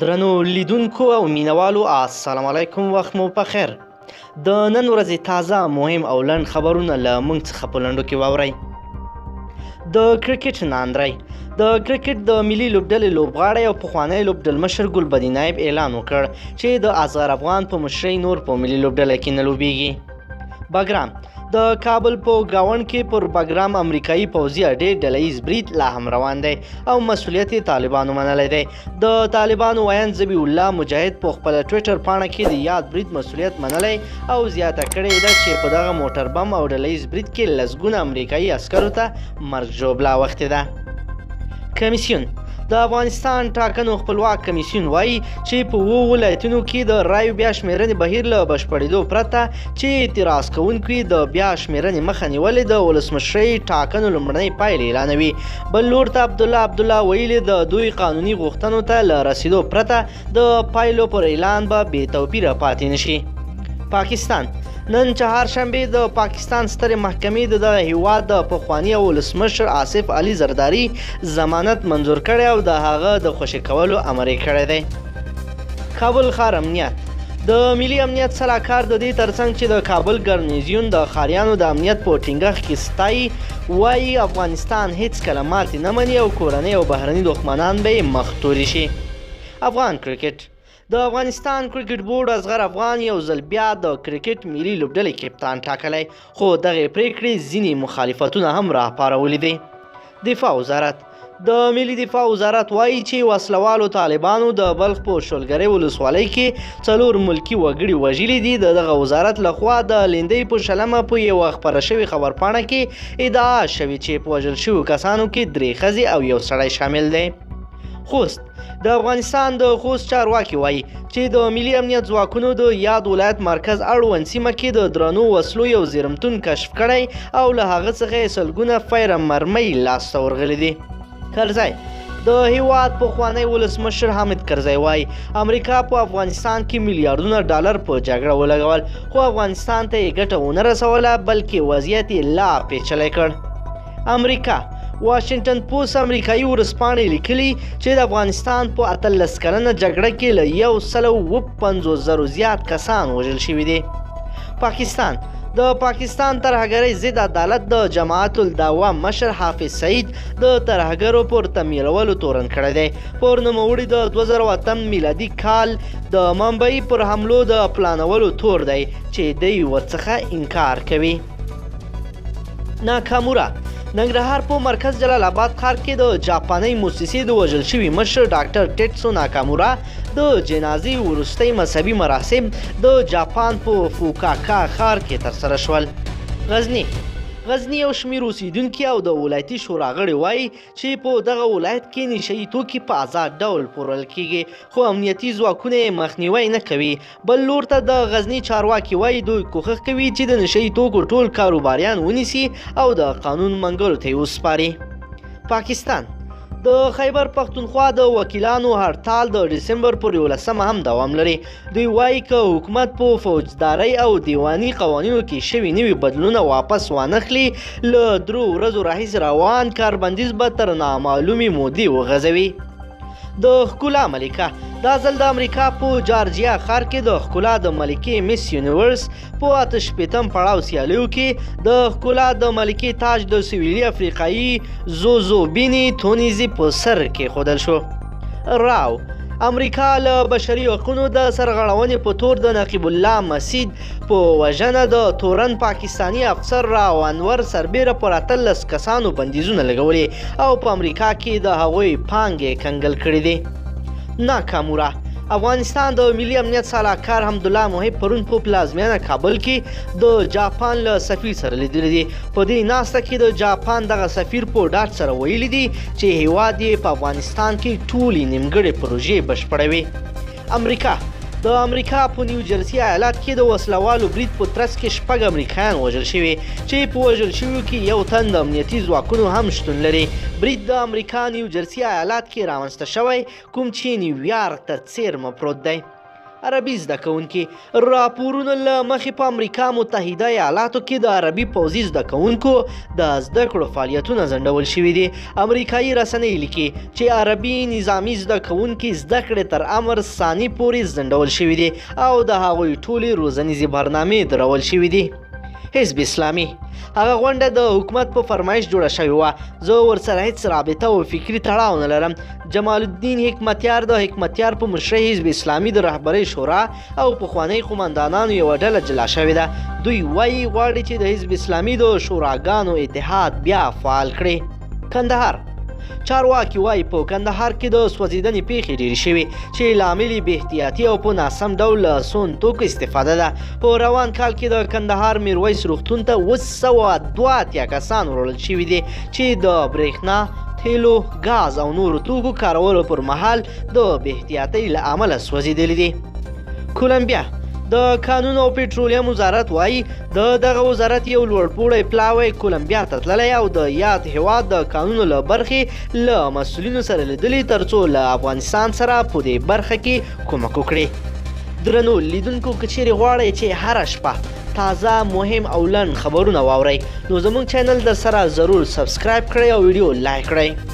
درنو لیدونکو او مینوالو، السلام علیکم، وخت مو په خیر. د نن ورځې تازه، مهم او لنډ خبرونه له موږ څخه په لنډو کې واورئ. د کرکټ ناندرۍ. د کرکټ د ملي لوبډلې لوبغاړی او پخوانی لوبډلمشر ګلبدین نایب اعلان وکړ چې د اصغر افغان په مشرۍ نور په ملي لوبډله کې نه لوبیږي. بګرام. د کابل په ګاونډ کې پر بګرام امریکایي پوځي اډې ډله ییز برید لا هم روان دی او مسولیت یې طالبانو منلی دی. د طالبانو ویاند ذبیح الله مجاهد په خپله ټویټر پاڼه کې د یاد برید مسولیت منلی او زیاته کړې ده چې په دغه موټر بم او ډله ییز برید کې لسګونه امریکایي عسکرو ته مرګ ژوبله اوښتې ده. کمیسیون. د افغانستان ټاکنو خپلواک کمیسیون وایي چې په 7 ولایتونو کې د رایو بیا شمېرنې بهیر له بشپړېدو پرته چې اعتراض کوونکي د بیا شمېرنې مخه نیولې، د ولسمشرۍ ټاکنو لومړنۍ پایلې اعلانوي. بل لور ته عبدالله عبدالله ویلي، د دوی قانوني غوښتنو ته له رسېدو پرته د پایلو پر اعلان به بې توپیره پاتې نشي. پاکستان. نن چهارشنبه د پاکستان سترې محکمې د دغه هیواد د پخواني ولسمشر آصف علي زرداري ضمانت منظور کړی او د هغه د خوشې کولو امر یې کړی دی. کابل ښار امنیت. د ملي امنیت سلاکار د دې ترڅنګ چې د کابل ګارنیزیون د ښاریانو د امنیت په ټینګښت کې ستایي، وایي افغانستان هیڅکله ماتې نه مني او کورنۍ او بهرني دښمنان به یې مخ توري شي. افغان کرکټ. د افغانستان کرکټ بورډ اصغر افغان یو ځل بیا د کرکټ ملي لوبډلې کپتان ټاکلی، خو دغې پرېکړې ځینې مخالفتونه هم راپارولي دي. دفاع وزارت. د ملي دفاع وزارت وایي چې وسلوالو طالبانو د بلخ په شولګرې ولسوالۍ کې 4 ملکي وګړي وژلي دي. د دغه وزارت لخوا د لیندۍ په 20مه په یوه خپره شوې خبرپاڼه کې ادعا شوې چې په وژل شویو کسانو کې 3 ښځې او یو سړی شامل دی. خوست. د افغانستان د خوست چارواکي وایي چې د ملي امنیت ځواکونو د یاد ولایت مرکز اړوند سیمه کې د درنو وسلو یو زیرمتون کشف کړی او له هغه څخه یې سلګونه فیره مرمۍ لاسته ورغلي دي. کرزی. د هیواد پخوانی ولسمشر حامد کرزی وایي امریکا په افغانستان کې میلیاردونه ډالر په جګړه ولګول، خو افغانستان ته یې ګټه ونه رسوله، بلکې وضعیت یې لا پیچلی کړ. امریکا. واشنګټن پوسټ امریکایي ورځپاڼې لیکلي چې د افغانستان په 18 کلنه جګړه کې له 157,000 زیات کسان وژل شوي دي. پاکستان. د پاکستان ترهګرۍ ضد عدالت د جماعت الدعوه مشر حافظ سعید د ترهګرو پر تمویلولو تورن کړی دی. پر نوموړي د 2008 میلادي کال د ممبئی پر حملو د پلانولو تور دی چې دی ورڅخه انکار کوي. ناکامورا. ننګرهار په مرکز جلال آباد ښار کې د جاپانۍ موسسې د وژل شوي مشر ډاکټر ټیټسو ناکامورا د جنازې وروستۍ مذهبي مراسم د جاپان په فوکاکا ښار کې ترسره شول. غزني. غزني یو شمېر اوسېدونکي او د ولایتي شورا غړي وایي چې په دغه ولایت کې نشه توکي په ازاد ډول پلورل کیږي، خو امنیتي ځواکونه یې مخنیوی نه کوي. بل لور ته د غزني چارواکي وایي دوی کوښښ کوي چې د نشه توکو ټول کاروباریان ونیسي او د قانون منګولو ته یې وسپاري. پاکستان. د خیبر پښتونخوا د وکیلانو هړتال د ډسمبر پر 11مه هم دوام لري. دوی وایي که حکومت په فوجدارۍ او دیواني قوانینو کې شوي نوي بدلونونه واپس وانخلي، له 3 ورځو راهیسې روان کاربندیز به تر نامعلومې مودې وغځوي. د ښکلا ملکه. دا ځل د امریکا په جارجیا ښار کې د ښکلا د ملکې مس یونیورس په 68 پړاو سیالیو کې د ښکلا د ملکې تاج د سویلي افریقایي زوزوبیني تونیزي په سر کېښودل شو. راو. امریکا له بشري حقونو د سرغړونې په تور د نقیب الله مسید په وژنه د تورن پاکستاني افسر راو انور سربېره پر 18 کسانو بندیزونه لګولي او په امریکا کې د هغوی پانګې کنګل کړې دي. ناکامورا. افغانستان د ملي امنیت سلاکار حمدالله محب پرون په پلازمېنه کابل کې د جاپان له سفیر سره لیدلي دي. په دې ناسته کې د جاپان دغه سفیر په ډاډ سره ویلي دي چې هیواد یې په افغانستان کې ټولې نیمګړې پروژې بشپړوي. امریکا. د امریکا په نیو جرسي ایالت کې د وسلوالو برید په ترڅ کې 6 امریکایان وژل شوي چې په وژل شویو کې یو تن د امنیتي ځواکونو هم شتون لري. برید د امریکا نیو جرسي ایالت کې رامنځته شوی، کوم چې نیویارک ته څېرمه پروت دی. عربي زده کوونکي. راپورونو له مخې په امریکا متحده ایالاتو کې د عربي پوځي زده کوونکو د زده کړو فعالیتونه ځنډول شوي دي. امریکایي رسنۍ لیکي چې عربي نظامي زده کوونکي زده کړې تر امر ثاني پورې ځنډول شوي دي او د هغوی ټولې روزنیزې برنامې درول شوي دي. حزب اسلامي: هغه غونډه د حکومت په فرمایش جوړه شوې وه، زه ورسره هیڅ رابطه او فکري تړاو نه لرم. جمال الدین حکمتیار د حکمتیار په مشرۍ حزب اسلامي د رهبرۍ شورا او پخوانۍ قومندانانو یوه ډله جلا شوې ده. دوی وایي غواړي چې د حزب اسلامي د شوراګانو اتحاد بیا فعال کړي. کندهار: چارواکي وایي په کندهار کې د سوځېدنې پیښې ډېرې شوې چې لامل یې بې احتیاطي او په ناسم ډول له سون توکو استفاده ده. په روان کال کې د کندهار میرویس روغتون ته 782 کسان وړل شوي دي چې د برېښنا، تیلو، ګاز او نورو توکو کارولو پر مهال د بې احتیاطۍ له امله سوځېدلي دي. کولمبیا: د کانونو او پټرولیم وزارت وایي د دغه وزارت یو لوړپوړی پلاوی کولمبیا ته تللی او د یاد هیواد د کانونو له برخې له مسؤلینو سره لیدلي ترڅو له افغانستان سره په دې برخه کې کومک وکړي. درنو لیدونکو، که چیرې غواړئ چې هره شپه تازه، مهم او لنډ خبرونه واورئ نو زموږ چینل در سره ضرور subscribe کړئ او ویډیو لایک کړئ.